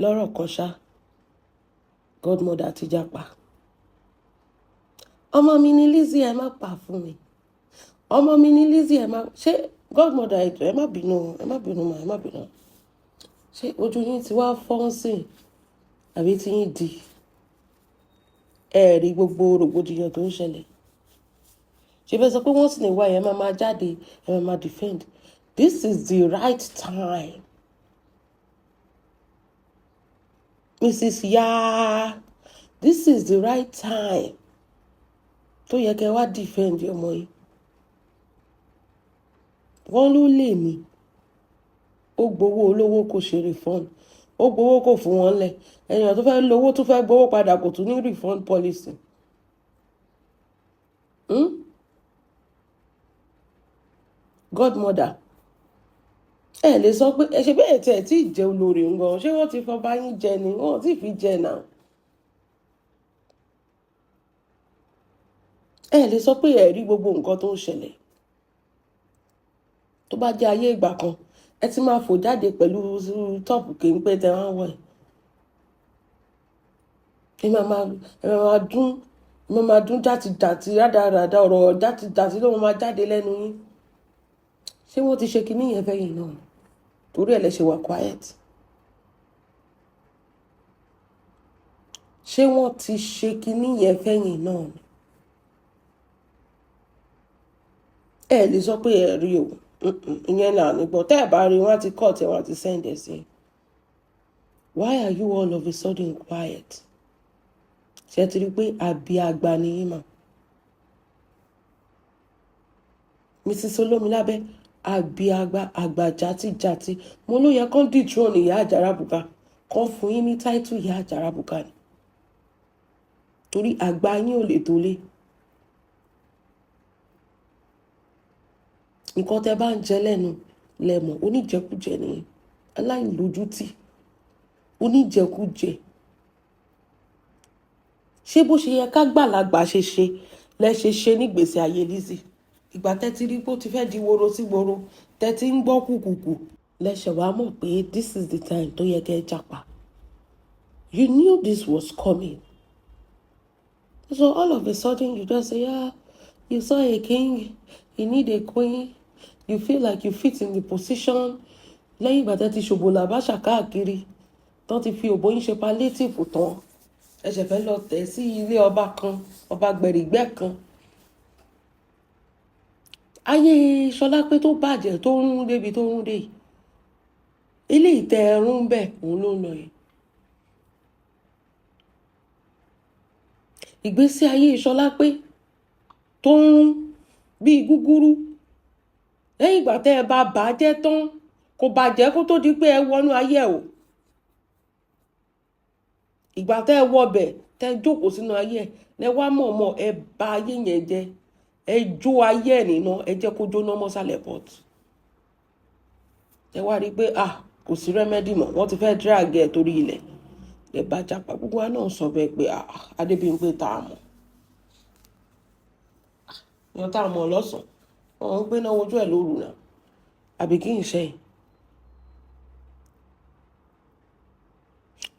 Lọ́rọ̀ kan ṣá, godmother ti jápa. Ọmọ mi ní Lizzy, ẹ má pa fún mi. Ọmọ mi ní Lizzy, ẹ má ṣé. Godmother, ẹ jọ̀ọ́, ẹ má bínú, ẹ má bínú mà, ẹ má bínú. Ṣé ojú yín ti wá fọ́n sí àbí tí yín di? Ẹ rí gbogbo rògbòdìyàn tó ń ṣẹlẹ̀. Ṣe fẹ́ sọ pé wọ́n sì ní wáyé, ẹ máa máa jáde, ẹ máa máa defend. This is the right time, Mrs. Ya, this is the right time tó yẹ kẹ́ wá defend ọmọ yìí. Wọ́n ló lè ní ó gbowó olówó, kò ṣe refund. Ó gbowó, kò fún wọn lẹ̀. Ènìyàn tó fẹ́ lówó tó fẹ́ gbowó padà, kò tún ní refund policy. Godmother, ẹ lè sọ pé ẹ ṣe bẹ́ẹ̀ tẹ̀ tí ì jẹ́ olórí ń gan. Ṣé wọ́n ti fọba yín jẹ ni? Wọ́n ti fi jẹ náà. Ẹ lè sọ pé ẹ rí gbogbo nǹkan tó ń ṣẹlẹ̀. Tó bá jẹ́ ayé ìgbà kan, ẹ ti máa fò jáde pẹ̀lú top kéńpé tẹ wọ́n wọ̀ ẹ́. Ẹ máa dún, ẹ máa máa dún játijàti, rádaràda, ọ̀rọ̀ játijàti ló máa jáde lẹ́nu yín. Ṣé wọ́n ti ṣe kinní yẹn fẹ́yìn náà? Torí ẹ̀ lẹ ṣe wà quiet. Ṣé wọ́n ti ṣe kinní yẹn fẹ́yìn náà ni? Ẹ lè sọ pé ẹ rí o. Ìyẹn là ní gbọ́. Tẹ́ ẹ bá rí, wọ́n á ti cut ẹ̀, wọ́n á ti send ẹ̀ sí. Why are you all of a sudden quiet? Ṣé ẹ ti rí i pé àbí àgbà ni yín mà? Mrs. Olómilábẹ́, àbí àgbà, àgbà játijàti. Mo ló yẹ kán dethrone ìyá Àjàrà Bùkà, kán fún yín ní title ìyá Àjàrà Bùkà ni. Torí àgbà yín ò lè tó lé. Nǹkan tẹ́ bá ń jẹ lẹ́nu lẹ́mọ̀, oníjẹkújẹ ni, aláìlójútì, oníjẹkújẹ. Ṣé bó ṣe yẹ ká gbàlagbà ṣe ṣe lẹ ṣe ṣe nígbèsè ayé Lizzy? Ìgbà tẹ́ ti rí bó ti fẹ́ di woro sí woro, tẹ́ ti ń gbọ́ kùkùkù, lẹ́sẹ̀ wàá mọ̀ pé this is the time tó yẹ kẹ́ ẹ japa. You knew this was coming. So all of a sudden you just say, yeah, you saw a king, you need a queen, you feel like you fit in the position. Lẹ́yìn ìgbà tẹ́ ti ṣòbò làbáṣà káàkiri, tán ti fi òbò yín ṣe palliative tán, ẹ ṣẹ̀ fẹ́ lọ tẹ̀ sí ilé ọba kan, ọba gbẹ̀rìgbẹ́ kan. Ayé Ṣọlápé tó bàjẹ́, tó ń rún débi tó ń rún dé yìí, eléyìí tẹ ẹrún bẹ́ẹ̀, òun ló ń lọ yìí. Ìgbésí ayé Ṣọlápé tó ń rún bíi gúgúrú lẹ́yìn ìgbà tẹ́ ẹ bá bàjẹ́ tán, kò bàjẹ́ kó tó di pé ẹ wọnú ayé ẹ o. Ìgbà tẹ́ ẹ wọbẹ̀, tẹ́ ẹ jókòó sínú ayé ẹ, lẹ wá mọ̀ọ́mọ̀ ẹ bà ayé yẹn jẹ́, ẹ jó ayé ẹ níná, ẹ jẹ́ kó jóná mọ́sálẹ̀ port. Ẹ wá rí i pé ah, kò sí remedy mọ́, wọ́n ti fẹ́ drag ẹ torí ilẹ̀. Ẹ bá japa, gbogbo wa náà sọ bẹ́ẹ̀ pé ah, Adébímpé tá a mọ̀, yan tá a mọ̀ lọ́sàn-án, wọ́n ń gbéná wojú ẹ̀ lóru náà, àbí kí n ṣe yìí?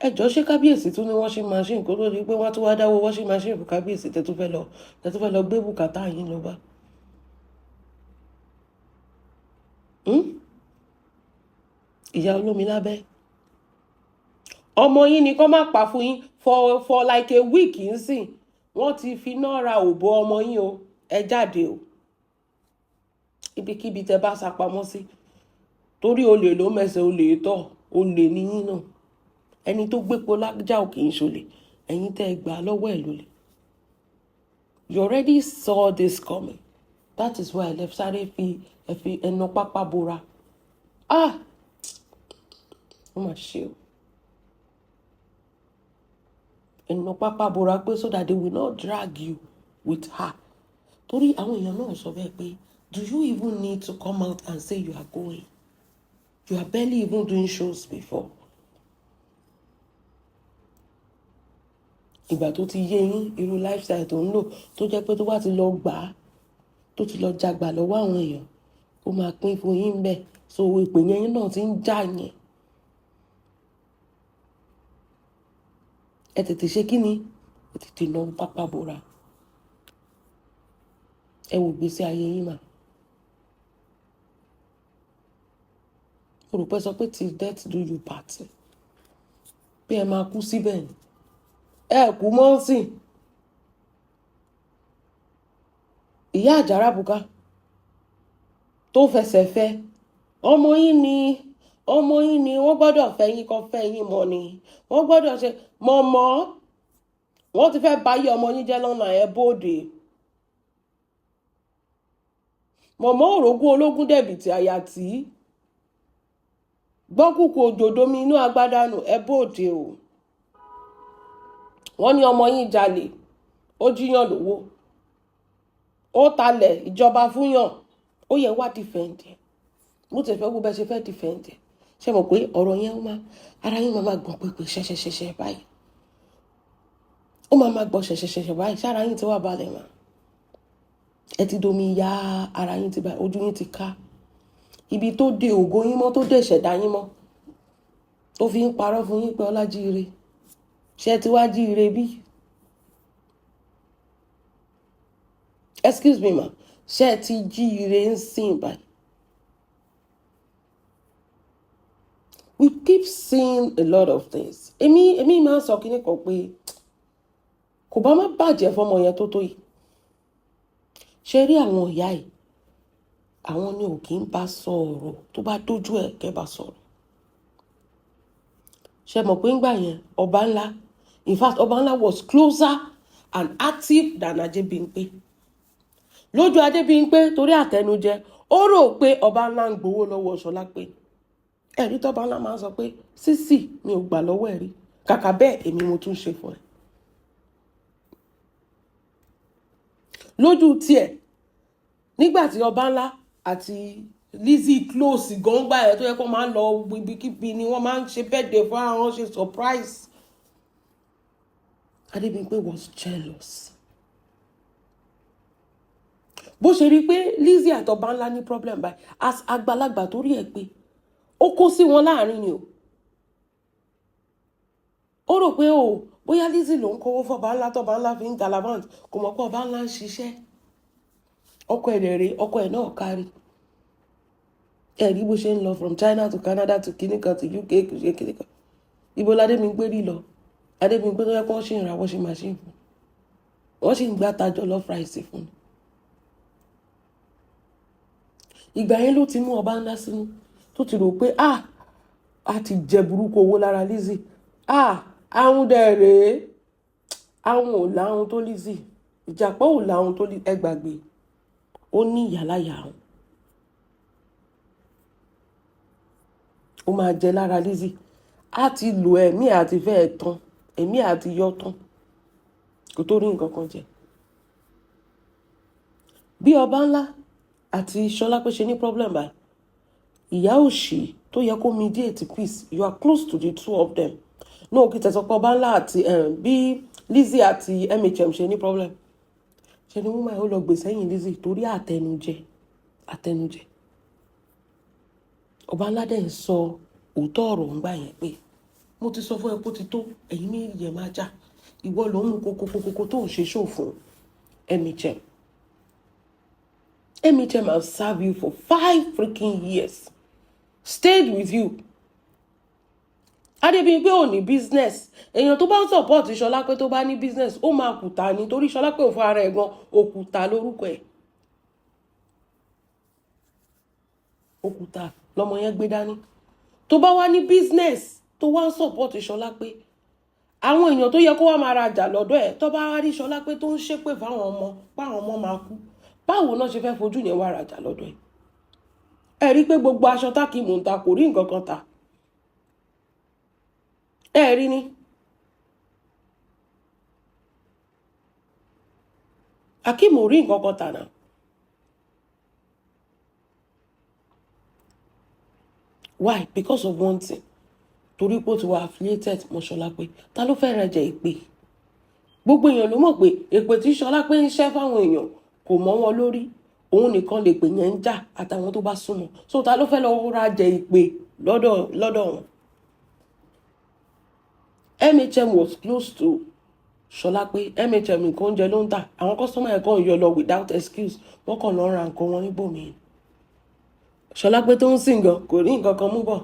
Ẹ jọ, ṣé kábíyèsí tún ní washing machine kó tó di pé wọ́n tún wá dáwọ́ washing machine fún kábíyèsí tẹ́ tún fẹ́ lọ gbé bùkátà yín lọ bá? Ìyá olómi lábẹ́, ọmọ yín ni kọ́ má pa fún yín for like a week nsìn. Wọ́n ti fi iná ra òbò ọmọ yín o. Ẹ jáde o, ibikíbi tẹ́ bá sá pamọ́ sí, torí olè ló mẹsẹ̀ olè tọ̀, olè ní yín náà. Ẹni tó gbépo lájà ò kì í ṣolè, ẹ̀yin tẹ́ ẹ gbà lọ́wọ́ ẹ̀ lólè. You already saw this coming. That is why ẹ sáré fi ẹ fi ẹnu pápá bora. Ah, ó mà ṣe o. Ẹnu pápá bora pé so that they will not drag you with her. Torí àwọn èèyàn náà sọ bẹ́ẹ̀ pé, do you even need to come out and say you are going? You are barely even doing shows before. Ìgbà tó ti yé yín irú lifestyle tó ń lò, tó jẹ́ pé tó bá ti lọ gbà á, tó ti lọ jagbà lọ́wọ́ àwọn èèyàn, ó máa pín fún yín bẹ́ẹ̀. So ìpè yẹn náà ti ń jà yẹn. Ẹ tètè ṣe kí ni? Ẹ tètè nà pápá bora. Ẹ wò gbèsè ayé yín mà. Mo rò pé sọ pé till death do you part, pé ẹ máa kú síbẹ̀ ni. Ẹ kú mọ́ sí. Ìyá Àjàrà Bùkà tó fẹsẹ̀ fẹ́ ọmọ yín ni, ọmọ yín ni wọ́n gbọ́dọ̀ fẹ́ yín, kọ́ fẹ́ yín mọ́ ni wọ́n gbọ́dọ̀ ṣe mọ̀mọ́. Wọ́n ti fẹ́ báyé ọmọ yín jẹ́ lọ́nà ẹ̀ bóde. Mọ̀mọ́ òrògùn ológun dẹ̀bìtì àyà tí gbọ́kùkù òjòdomi inú agbádànù ẹ̀ bóde o. Wọ́n ní ọmọ yín jalè, ó jíyàn lówó, ó talẹ̀ ìjọba fúnyàn, ó yẹ wá defend ẹ̀. Mo ti fẹ́ wo bẹ́ẹ̀ ṣe fẹ́ defend ẹ̀. Ṣé mọ̀ pé ọ̀rọ̀ yẹn ó máa ara yín máa gbọ̀n pépè ṣẹ̀ṣẹ̀ṣẹ̀ṣẹ̀ báyìí, ó máa gbọ̀n ṣẹ̀ṣẹ̀ṣẹ̀ṣẹ̀ báyìí. Ṣára yín ti wá balẹ̀ mà? Ẹ ti domi ya ara yín ti báyìí, ojú yín ti ká ibi tó de ògo yín mọ́, tó dé ìṣẹ̀dá yín mọ́, tó fi ń parọ́ fún yín pé Ọlájíire. Ṣé ẹ ti wá jíire bí? Excuse me ma, ṣé ẹ ti jíire ń sìn báyìí? We keep seeing a lot of things. Èmi máa ń sọ kíní kan pé kò bá má bàjẹ́ fọmọ yẹn tó tó yìí. Ṣe rí àwọn ìyá yìí, àwọn ni ò kí ń bá sọ̀rọ̀ tó bá dójú ẹ̀ kẹ́ bá sọ̀rọ̀. Ṣe mọ̀ pé ńgbà yẹn ọba ńlá, in fact ọba ńlá was closer and active than Adébímpé. Lójú Adébímpé, torí àtẹnujẹ, ó rò pé ọba ńlá ń gbowó lọ́wọ́ Ṣọlápé. Ẹ̀rí tọ́ba ńlá máa ń sọ pé sísì mi ò gbà lọ́wọ́ ẹ̀rí, kàkà bẹ́ẹ̀ èmi mo tún ṣe fún ẹ. Lójú tiẹ̀, nígbà tí ọba ńlá àti Lizzy close gangba ẹ̀ tó yẹ kó máa ń lọ ibikíbi ni wọ́n máa ń ṣe birthday fún àwọn, ṣe surprise. Adébímpé was jealous. Bó ṣe rí i pé Lizzy àtọba ńlá ní problem báyìí, as àgbàlagbà tó rí ẹ pé ó kó sí wọn láàrin ni o. Ó rò pé o bóyá Lizzy ló ń kówó fọba ńlá tọba ńlá fi ń galavant, kò mọ̀ pé ọba ńlá ń ṣiṣẹ́. Ọkọ ẹ̀ rẹ̀, ọkọ ẹ̀ náà kárí. Ẹ̀rí bó ṣe ń lọ from China to Canada to kìnìkan to UK kò ṣe kìnìkan. Ibo ládémigbé rí lọ? Adébímpé tó yẹ kó wọ́n ṣì ń ra washing machine fún, wọ́n sì ń gbá tajọ love rice fún un. Ìgbà yẹn ló ti mú ọba ńlá sínú, tó ti rò pé ah, a ti jẹ burúkú owó lára Lizzy, ah, àwọn dẹ̀ rèé, àwọn ò láhun tó Lizzy, ìjàpá ò láhun tó ẹ gbàgbé, ó ní ìyáláyà àwọn, ó máa jẹ lára Lizzy, á ti lò ẹ̀mí àti fẹ́ẹ̀ tán, ẹ̀mí àti yọ tán kó tó rí nǹkan kan jẹ. Bí ọba ńlá àti Ṣọlápé ṣe ní problem báyìí, ìyá òṣì tó yẹ kó mediate peace, you are close to the two of them. No, kí tẹ̀sán pé ọba ńlá àti bí Lizzy àti MHM ṣe ní problem, ṣe ni woman ó lọ gbè sẹ́yìn Lizzy torí àtẹnujẹ àtẹnujẹ. Ọba ńlá dẹ̀ ń sọ òótọ́ ọ̀rọ̀ ńgbà yẹn pé mo ti sọ fún ẹ pé ó ti tó, ẹ̀yin méjì ẹ̀ máa jà, ìwọ ló ń mú kokokokoko tó ń ṣe ṣòfò fún MHM. MHM have served you for 5 freaking years, stayed with you. Adébímpé ò ní business. Èèyàn tó bá ń support Ṣọlápé tó bá ní business, ó máa kùtà ní, torí Ṣọlápé ò fún ara ẹ̀ gan, òkúta lórúkọ ẹ̀, òkúta lọmọ yẹn gbé dání. Tó bá wá ní business tó wá ń support Ṣọlápé, àwọn èèyàn tó yẹ kó wá máa rajà lọ́dọ̀ ẹ̀, tó bá wá rí Ṣọlápé tó ń ṣépè fáwọn ọmọ páwọn ọmọ máa kú, báwo náà ṣe fẹ́ fojú yẹn wá rajà lọ́dọ̀ ẹ̀? Ẹ rí i pé gbogbo aṣọ tákìmù ń ta kò rí nǹkan kan ta. Ẹ rí ni Akeem ò rí nǹkan kan tà náà. Why? Because of one thing. Torí pé ó ti wà affiliated mọ́ Ṣọlápé. Ta ló fẹ́ rẹ̀ jẹ ìpè? Gbogbo èèyàn ló mọ̀ pé èpè tí Ṣọlápé ń ṣẹ́ fáwọn èèyàn kò mọ́ wọn lórí. Òun nìkan lè pè yẹn ń jà àtàwọn tó bá súnmọ́. So ta ló fẹ́ lọ ra jẹ ìpè lọ́dọ̀ wọn? MHM was close to Ṣọlápé. MHM, nǹkan oúnjẹ ló ń tà. Àwọn customer ẹ̀ kàn yọ lọ without excuse, wọ́n kàn lọ ra nǹkan wọn níbòmíì. Ṣọlápé tó ń sìn gan kò rí nǹkan kan mú bọ̀.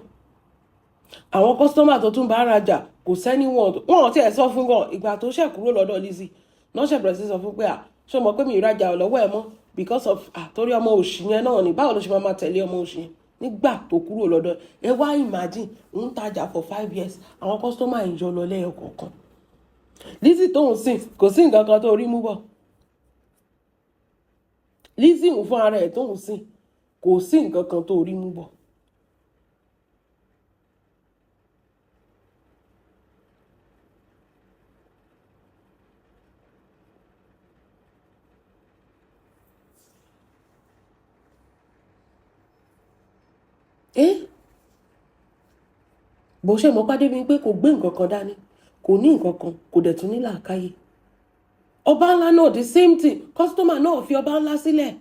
Àwọn customer tó tún bá rajà, kò sẹ́ni wọn wọn tiẹ̀ sọ fún gan. Ìgbà tó ṣẹ̀ kúrò lọ́dọ̀ Lizzy náà ṣẹ̀ bẹ̀rẹ̀ sí sọ fún pé, à, ṣé o mọ̀ pé mi ìrajà lọ́wọ́ ẹ̀ mọ́ because of, ah, torí ọmọ òṣì yẹn náà ni. Báwo ló ṣe máa tẹ̀lé ọmọ òṣì yẹn nígbà tó kúrò lọ́dọ̀ ẹ? Wá imagine, ń tajà for 5 years, àwọn customer ń yọ lọ lẹ́yọ kọ̀ọ̀kan. Lizzy tó ń sìn, kò sí nǹkan kan tó rí mú bọ̀. Lizzy ń fún ara ẹ̀ tó ń sìn, kò sí nǹkan kan tó rí mú bọ̀. Ẹ́ bó ṣe mọ̀ pàdé mi pé kò gbé nǹkan kan dání, kò ní nǹkan kan, kò dẹ̀ tún ní làákàyè. Ọba ńlá náà, the same thing. Customer náà fi ọba ńlá sílẹ̀.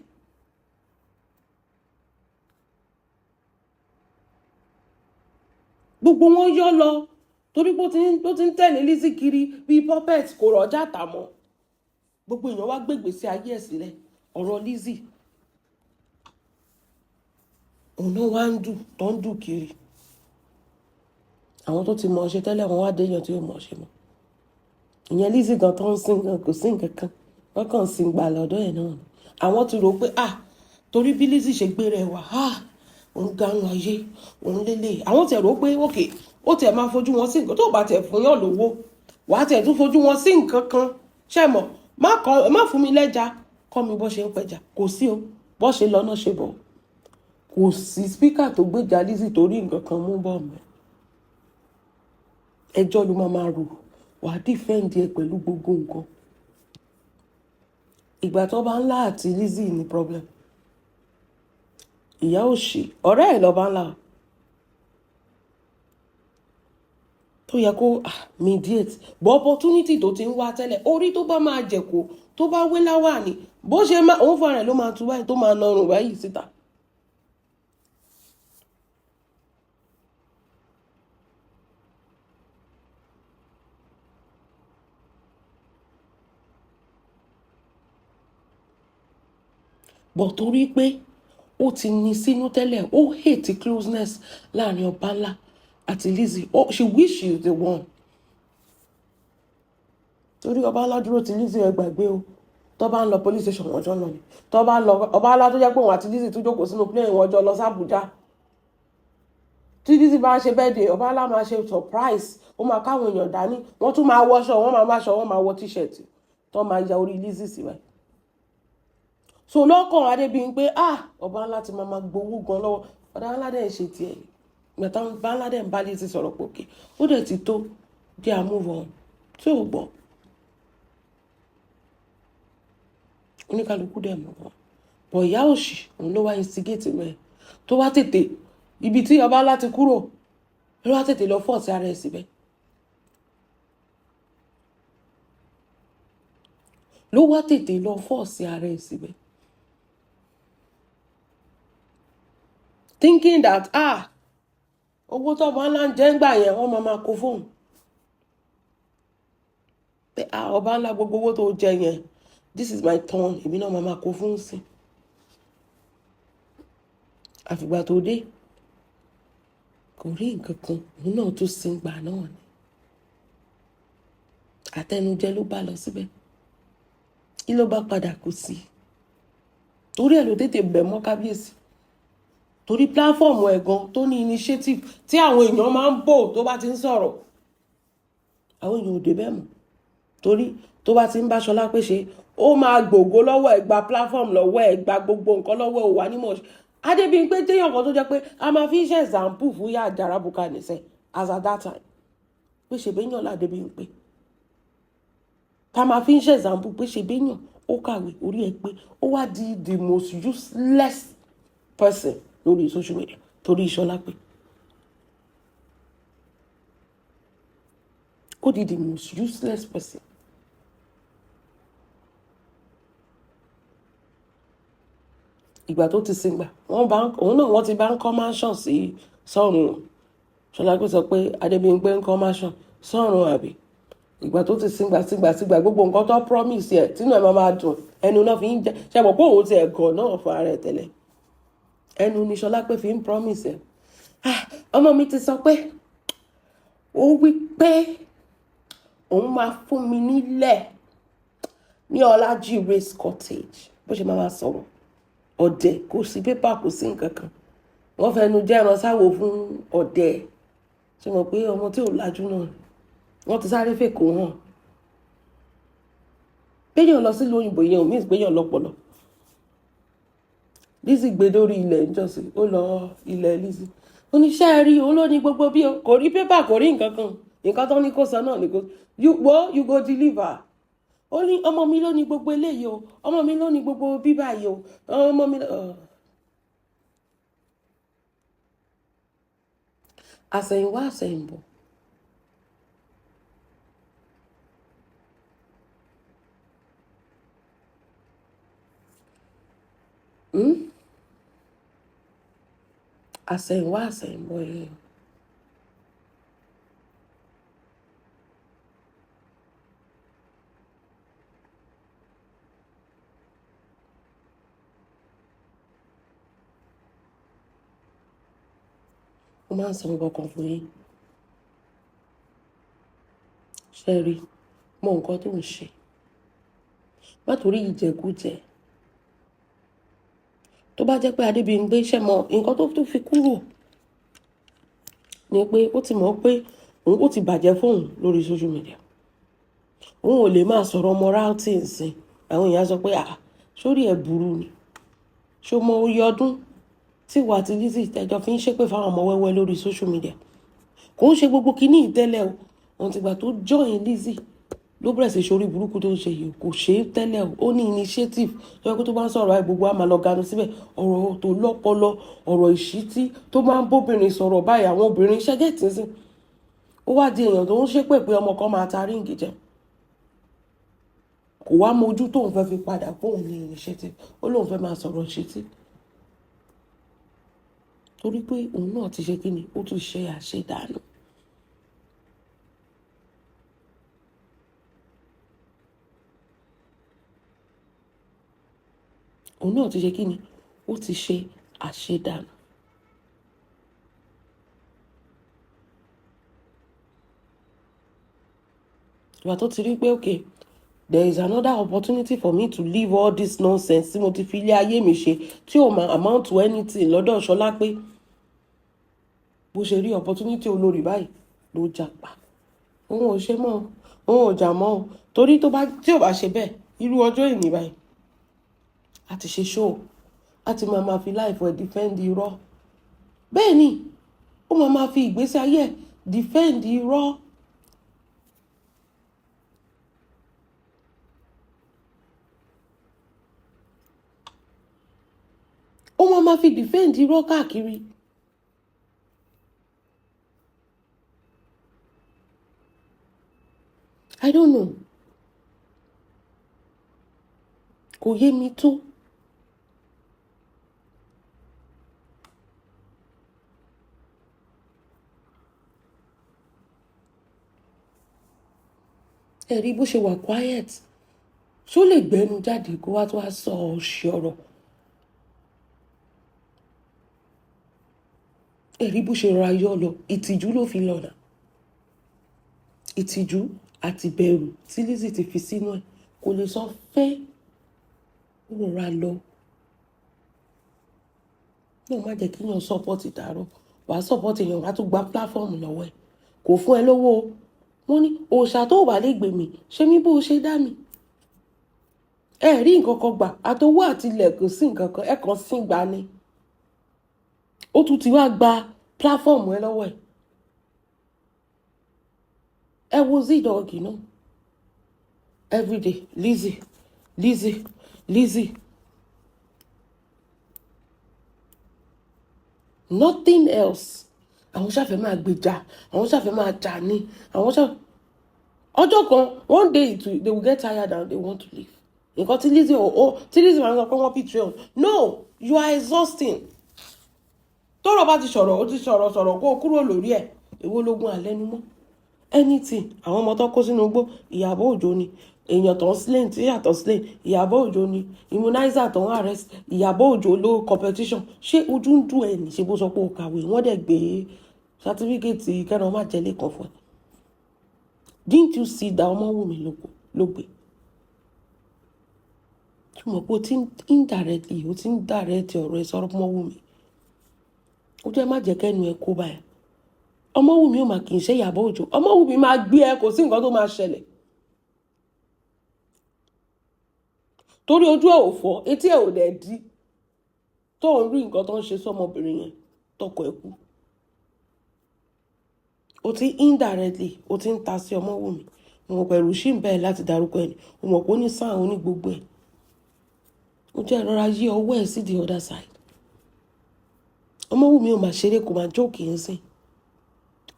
Gbogbo wọn yọ lọ torí pé ó ti ń tẹ̀lé Lizzy kiri bíi puppet, kò rọjá tà mọ́. Gbogbo èèyàn wá gbègbè sí ayé ẹ̀ sílẹ̀. Ọ̀rọ̀ Lizzy òun náà wá ń dù tó ń dù kiri. Àwọn tó ti mọ̀ ọ́ ṣe tẹ́lẹ̀, wọn wá déyàn tí ò mọ̀ ọ́ ṣe mọ́. Ìyẹn Lizzy gan tó ń sìn gan, kò sí nǹkan kan, wọ́n kàn ń sin gbà lọ́dọ̀ ẹ̀ náà ni. Àwọn ti rò pé, ah, torí bí Lizzy ṣe gbé rẹ̀ wá, ah, òun ganu ayé òun lélẹ̀. Àwọn tiẹ̀ rò pé ok, ó tiẹ̀ máa fojú wọn sí nǹkan. Tó bá tiẹ̀ fún yàn lówó, wàá tiẹ̀ tún fojú wọn sí nǹkan kan. Ṣé mọ̀, má kọ́, má fún mi lẹ́ja, kọ́ mi bó ṣe ń pẹja. Kò sí o, bó ṣe lọ náà ṣe bọ̀. Kò sí speaker tó gbèjà Lizzy torí nǹkan kan mú bọ̀ mọ́. Ẹjọ́ ló máa máa rò, wàá defend ẹ pẹ̀lú gbogbo nǹkan. Ìgbà tó bá ńlá àti Lizzy ní problem, ìyá òṣì ọ̀rẹ́ ẹ̀ lọ́ba ńlá tó yẹ kó mediate, but opportunity tó ti ń wá tẹ́lẹ̀, orí tó bá máa jẹ̀kọ́, tó bá wé láwàní, bó ṣe máa òun fúnra rẹ̀ ló máa tú báyìí, tó máa nọrùn báyìí síta. But torí pé ó ti ní sínú tẹ́lẹ̀, ó hate closeness láàrin ọba ńlá àti Lizzy. Oh, she wish she is the one, torí ọba ńlá dúró ti Lizzy. Ẹ gbàgbé o, tó bá ń lọ police station, wọ́n jọ ń lọ ni. Tó bá ń lọ, ọba ńlá tó jẹ́ pé òun àti Lizzy tún jókòó sínú plane, wọ́n jọ lọ sí Àbújá. Tí Lizzy bá ń ṣe birthday, ọba ńlá máa ṣe surprise, ó máa káwọn èèyàn dání, wọ́n tún máa wọṣọ, wọ́n máa máṣọ, wọ́n máa wọ T-shirt tó máa ya orí Lizzy sí báyìí. So lọ́kàn Adébíyìnpé, ah, ọba ńlá ti máa gbowó gan lọ́wọ́. Ọba ńlá dẹ̀ ń ṣe tiẹ̀. Gbàtà ọba ńlá dẹ̀ ń bá Lizzy sọ̀rọ̀ pé okay, ó dẹ̀ ti tó, jẹ́ à move on, tí ò gbọ́, oníkálukú dẹ̀ move on. But ìyá òṣì, òun ló wá instigate mẹ́ tó wá tètè ibi tí ọba ńlá ti kúrò, ló wá tètè lọ force ara ẹ̀ síbẹ̀, ló wá tètè lọ force ara ẹ̀ síbẹ̀, thinking that, ah, owó tọ́ba ńlá ń jẹ́ ńgbà yẹn, wọ́n máa máa kó fóun pé, ah, ọba ńlá, gbogbo owó tó jẹ yẹn, this is my turn, èmi náà máa máa kó fóun sí. Àfìgbà tó dé, kò rí nǹkan kan, òun náà tún sin gbà náà ni. Àtẹnujẹ ló bá lọ síbẹ̀. Kí ló bá padà? Kò sí. Torí ẹ̀ ló tètè bẹ̀ mọ́ kábíyèsí, torí platform ẹ̀ gan tó ní initiative tí àwọn èèyàn máa ń bò. Tó bá ti ń sọ̀rọ̀, àwọn èèyàn ò dé bẹ́ẹ̀ mọ́, torí tó bá ti ń bá Ṣọlá pé ṣe, ó máa gbògo lọ́wọ́ ẹ̀, gba platform lọ́wọ́ ẹ̀, gba gbogbo nǹkan lọ́wọ́ ẹ̀. Ò wá nímọ̀ ṣe. Adébíyìnpé téèyàn kan tó jẹ́ pé a máa fi ń ṣe example fún yá àjàrà bùkà nìṣẹ́ as at that time, pé ṣe béèyàn ládébíyìnpé tá a máa fi ń ṣe example, pé ṣe béèyàn, ó kàwé, orí ẹ̀ pé, ó wá di the most useless person lórí social media torí Ṣọlá pé ó di the most useless person. Ìgbà tó ti sin gbà, wọ́n bá òun náà, wọ́n ti bá ń kọ́ mansion sí sọ́run. Ṣọlá pé sọ pé Adébíyìnpé ń kọ́ mansion. Sọ́run àbí ìgbà tó ti sìngbà sìngbà sìngbà, gbogbo nǹkan tó promise ẹ̀ tínú ẹ̀ máa máa dùn, ẹnu náà fi ń jẹ. Ṣe mọ̀ pé òun ti ẹ̀gàn náà fún ara ẹ̀ tẹ́lẹ̀? Ẹnu ni Ṣọlápé fi ń promise ẹ̀. Ah, ọmọ mi ti sọ pé ó wí pé òun máa fún mi nílẹ̀ ní Ọlájí Race Cottage. Bó ṣe máa máa sọ̀rọ̀ ọ̀dẹ̀, kò sí pépà, kò sí nǹkan kan. Wọ́n fẹnu jẹ́ran sáwo fún ọ̀dẹ̀. Ṣe mọ̀ pé ọmọ tí ò lajú náà, wọ́n ti sáré fèkó hàn péyàn lọ sílùú òyìnbó yẹn ò mí péyàn lọ́pọlọ. Lizzy gbé dórí ilẹ̀ níjọ́sí, ó lọ ilẹ̀ Lizzy, oníṣẹ́ rí òun ló ní gbogbo bí o. Kò rí pépà, kò rí nǹkan kan. Nǹkan tó ní kó sọ náà ní kó you wo, you go deliver. Ó ní ọmọ mi ló ní gbogbo eléyìí o, ọmọ mi ló ní gbogbo bíbá yìí o, ọmọ mi. Àsẹ̀yìnwá àsẹ̀yìnbọ̀, Àsẹ̀yìnwá àsẹ̀yìnbọ̀ yìí, mo máa ń sọ nǹkan kan fún yín. Ṣe rí mọ nǹkan tó ń ṣe, má torí ìjẹkújẹ. Tó bá jẹ́ pé Adébíyìnpé ṣe mọ nǹkan tó tún fi kúrò ni pé ó ti mọ̀ pé òun ó ti bàjẹ́ fóun lórí social media, òun ò lè máa sọ̀rọ̀ morality nsìn. Àwọn èèyàn sọ pé, "Ah, sórí ẹ̀ burú ni." Ṣó mọ oye ọdún tí wà àti Lizzy tẹjọ fi ń ṣépè fáwọn ọmọ wẹ́wẹ́ lórí social media? Kò ń ṣe gbogbo kinní ìtẹ́lẹ̀ o. Ohun tìgbà tó join Lizzy ló bẹ̀rẹ̀ sí sórí burúkú tó ń ṣe yìí. Kò ṣe é tẹ́lẹ̀ o. Ó ní initiative tó yẹ kó tó bá ń sọ̀rọ̀ báyìí, gbogbo á máa lọ ganu síbẹ̀. Ọ̀rọ̀ tó lọ́pọlọ, ọ̀rọ̀ ìṣítí, tó máa ń bóbìnrin sọ̀rọ̀ báyìí, àwọn obìnrin ṣẹ́gẹ̀tì sí. Ó wá di èèyàn tó ń ṣépè pé ọmọ kan máa ta ring jẹ. Kò wá mojú tóun fẹ́ fi padà fóun ní initiative. Ó lóun fẹ́ máa sọ̀rọ̀ ìṣítí torí pé òun náà ti ṣe kí ni, ó tún ṣe àṣedànù. Òun náà ti ṣe kí ni, ó ti ṣe àṣedànù. Ìgbà tó ti rí pé, okay, there is another opportunity for me to leave all this nonsense tí mo ti fi ilé ayé mi ṣe, tí ò máa amount to anything lọ́dọ̀ Ṣọlá, pé bó ṣe rí opportunity olórí báyìí ló jàpá. Òun ò ṣe mọ́, òun ò jà mọ́ o. Torí tó bá tí ò bá ṣe bẹ́ẹ̀, irú ọjọ́ ìní báyìí a ti ṣe show, a ti máa ma fi life ẹ̀ defend irọ́. Bẹ́ẹ̀ ni ó máa ma fi ìgbésí ayé ẹ̀ defend irọ́. Ó máa ma fi defend irọ́ káàkiri. I don't know, kò yé mi tó. Ẹ rí bó ṣe wà quiet. Ṣó lè gbẹnu jáde kó wá tó wá sọ ọ̀ṣì ọ̀rọ̀? Ẹ rí bó ṣe rọra yọ lọ. Ìtìjú ló fi lọ́nà, ìtìjú àti bẹ̀rù tí Lizzy ti fi sínú ẹ̀, kò lè sọ fẹ́. Ó rọra lọ náà. Má jẹ́ kí yàn support dàrú. Wàá support èèyàn, wàá tún gba platform lọ́wọ́ ẹ̀, kò fún ẹ lówó o. Wọ́n ní òòṣà tó wà lè gbè mí ṣé mi bó ṣe dá mi. Ẹ rí nǹkan kan gbà, àtowó àti ilẹ̀, kò sí nǹkan kan, ẹ kàn sí gbà ni. Ó tún ti wá gba platform ẹ lọ́wọ́ ẹ̀. Ẹ wo Zidog náà, everyday Lizzy, Lizzy, Lizzy, nothing else. Àwọn ṣàfẹ́ máa gbèjà, àwọn ṣàfẹ́ máa jà ní àwọn ṣàfẹ́. Ọjọ́ kan, one day it will, they will get tired and they want to leave. Nǹkan tí Lizzy ò tí Lizzy máa ń sọ pé wọ́n betray òun. No, you are exhausting. Tọ́rọ̀ bá ti sọ̀rọ̀, ó ti sọ̀rọ̀ sọ̀rọ̀, kó o kúrò lórí ẹ̀. Èwo lógún àlẹ́nu mọ́? Anything àwọn ọmọ tó kó sínú igbó, Ìyábọ̀ Òjó ni. Èèyàn tó ń slain, tí yàtọ̀ slain, Ìyábọ̀ Òjó ni. Immunizer tó ń arrest, Ìyábọ̀ Òjó ló competition. Ṣé ojú ń dùn ẹ̀ ní? Ṣe bó sọ pé o kàwé? Wọ́n dẹ̀ gbé certificate kẹ́ran má jẹ́lé kan fún ẹ. Didn't you see that Ọmọwùmí ló gbé? Ṣùgbọ́n pé o ti ń indirectly, o ti ń direct ọ̀rọ̀ ẹ sọ̀rọ̀ Ọmọwùmí. Ó jẹ́ má jẹ́ kẹ́nu ẹ kó báyìí. Ọmọwùmí ò mà kì í ṣe Ìyábọ̀ Òjó. Ọmọwùmí máa gbé ẹ, kò sí nǹkan tó máa ṣẹlẹ̀. Torí ojú ẹ ò fọ́, etí ẹ ò dẹ̀ di. Tó ń rí nǹkan tó ń ṣe sọ́mọbìnrin yẹn, tọkọ ẹ kú. O ti indirectly, o ti ń ta sí Ọmọwùmí. Mo mọ̀ pẹ̀lú ṣì ń bẹ̀rẹ̀ láti darúkọ ẹni. O mọ̀ pé ó ní sáà, ó ní gbogbo ẹ̀. Ó jẹ́ ìrora yí ọwọ́ ẹ̀ sí the other side. Ọmọwùmí ò máa ṣeré, kò máa jókòó ń sìn.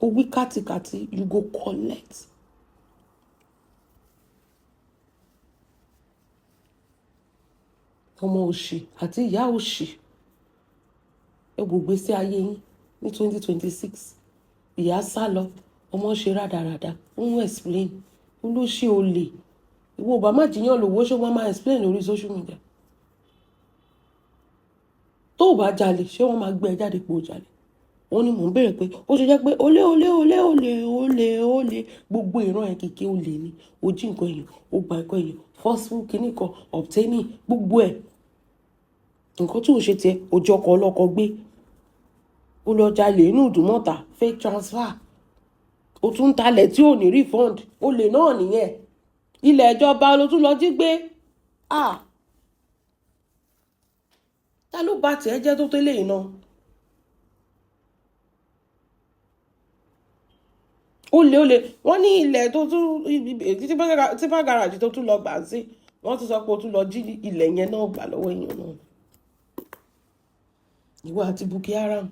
O wí kátikàti, you go collect. Ọmọ òṣì àti ìyá òṣì. Ẹ wò gbèsè ayé yín ní 2026. Ìyá sá lọ, ọmọ ṣe rádaràda, ó ń explain. Ó ló ṣe olè. Ìwọ ò bá má jiyàn lówó, ṣé wọ́n máa explain lórí social media? Tó o bá jalè, ṣé wọ́n máa gbé ẹ jáde pé o jalè? Wọ́n ní mò ń béèrè pé ó ṣe jẹ́ pé olè, olè, olè, olè, olè, olè, gbogbo ìran ẹ̀ kìkì olè ni. O jí nǹkan èèyàn, o gba nǹkan èèyàn, forceful kinní kan, obtaining, gbogbo ẹ̀. Nǹkan tó ń ṣe tiẹ̀, o jọ ọkọ ọlọ́kọ gbé. O lọ jalè inú Ìdúmọ̀tà, fake transfer. O tún ń talẹ̀ tí ò ní refund. Olè náà nìyẹn. Ilẹ̀ ìjọba ló tún lọ jí gbé. Ah! Ta ló bà tiẹ̀ jẹ́ tó tẹ́lẹ̀ yìí náà? Olè, olè. Wọ́n ní ilẹ̀ tó tún tipa garage tó tún lọ gbà sí. Wọ́n tún sọ pé o tún lọ jí ilẹ̀ yẹn náà gbà lọ́wọ́ èèyàn náà. Ìwọ àti Bukky Haram.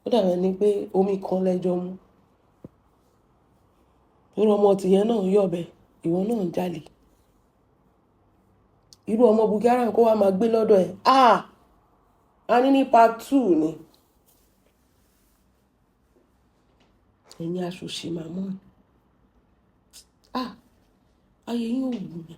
Ó dàbí ẹni pé omi kan lẹ́jọ́ mú. Torí ọmọ tìyẹn náà ń yọ̀bẹ, ìwọ náà ń jalè. Irú ọmọ Bukky Haram kó wá máa gbé lọ́dọ̀ ẹ̀. Ah! A ní ní part 2 ni. Ẹ̀yin aṣòṣì màmá. Ah! Ayé yín ò wù mí.